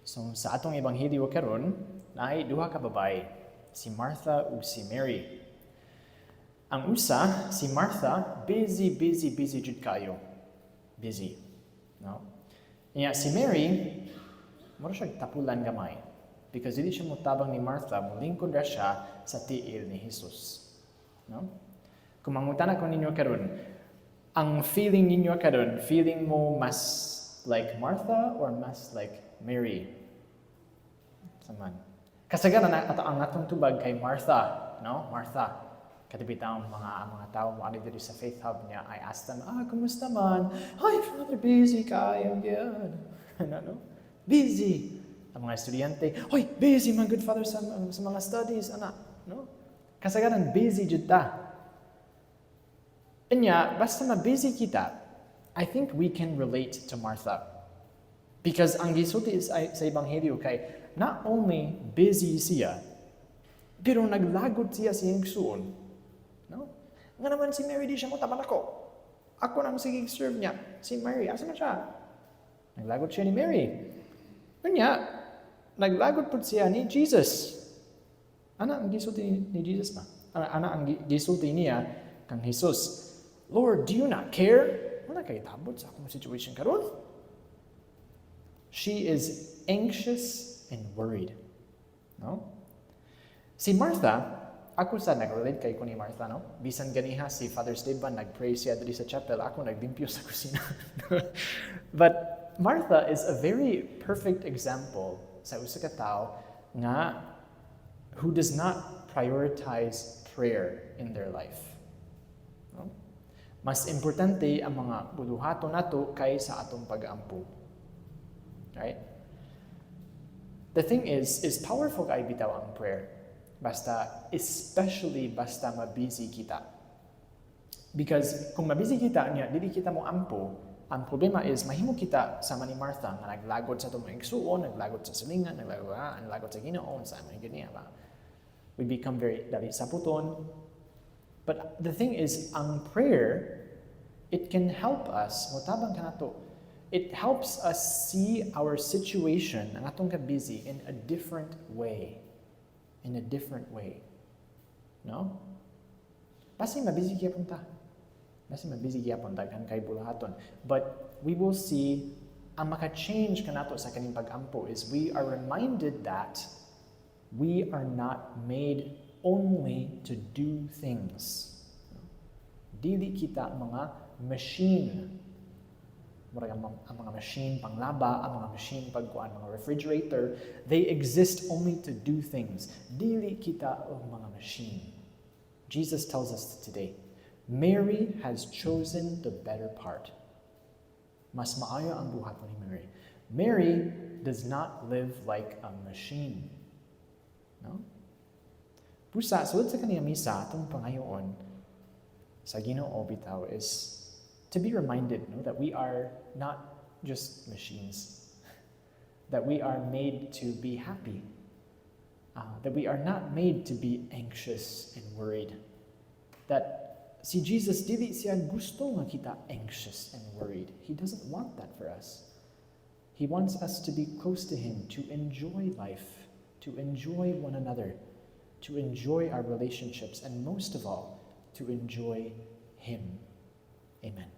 So sa atong ebanghelyo karon, naay duha ka babaye, si Martha ug si Mary. Ang usa, si Martha, busy, busy, busy jud kayo. Busy. No? Nya si Mary, mura siya tapulan gamay. Because dili siya motabang ni Martha, mulingkod ra siya sa tiil ni Jesus. No? Kung mangutana ko ninyo karon, ang feeling ninyo karon, feeling mo mas like Martha or mas like Mary? Unsa man. Kasagaran na ato ang atong tubag kay Martha, no? Martha. Kato bitaw mga tao mo diri sa Faith Hub niya, I asked them, "Ah, kumusta man?" "Hi, Father, busy kayo gyud." Ano, no? Busy. Ang mga estudyante, "Hoy, busy man good, Father, sa mga studies," ana, no? Kasagaran busy jud ta. Anya, basta ma-busy kita, I think we can relate to Martha. Because ang gisulti sa Ebanghelyo kay not only busy siya, pero naglagot siya sa iyang igsuon. No? Nga naman si Mary di siya motabang nako. Ako nang sige serve niya. Si Mary, asa man siya? Naglagot siya ni Mary. Unya, naglagot pud siya ni Jesus. Ana ang gisulti ni Jesus ba? Ana ang gisulti niya kang Jesus. "Lord, do you not care? Wala kay tabot sa akong situation karon?" She is anxious and worried. No? Si Martha, ako sa nag-relate kay ko ni Martha, no? Bisan ganiha si Father Esteban nag-pray siya diri sa chapel, ako naglimpyo sa kusina. But Martha is a very perfect example sa usa ka tawo nga who does not prioritize prayer in their life. No? Mas importante ang mga buluhaton nato kaysa atong pag-ampo. Right? The thing is powerful kay bitaw ang prayer. Basta, especially basta mabusy kita. Because kung mabusy kita niya, dili kita mo ampo, ang problema is mahimo kita sama ni Martha nga naglagot sa atong mga igsuon, naglagot sa silingan, naglagot sa Ginoo, sa mga ganyan ba. We become very dali saputon. But the thing is, ang prayer, it can help us, motabang kanato. It helps us see our situation, ang atong ka-busy, in a different way. In a different way. No? Basta mabusy gyapon ta. Basta mabusy gyapon, daghan kay buluhaton. But we will see, ang maka-change kanato sa kaning pag-ampo is we are reminded that we are not made only to do things. Dili kita mga machine. Murag ang mga machine panglaba, ang mga machine pagkuan, mga refrigerator, they exist only to do things. Dili kita og mga machine. Jesus tells us today, Mary has chosen the better part. Mas maayo ang buhat ni Mary. Mary does not live like a machine. No? Busa, sulod sa kaniyang misa, atong pangayoon sa Ginoo bitaw is to be reminded, no, that we are not just machines, that we are made to be happy, that we are not made to be anxious and worried, that si Jesus dili siya gusto nga kita anxious and worried. He doesn't want that for us. He wants us to be close to Him, to enjoy life, to enjoy one another, to enjoy our relationships, and most of all, to enjoy Him. Amen.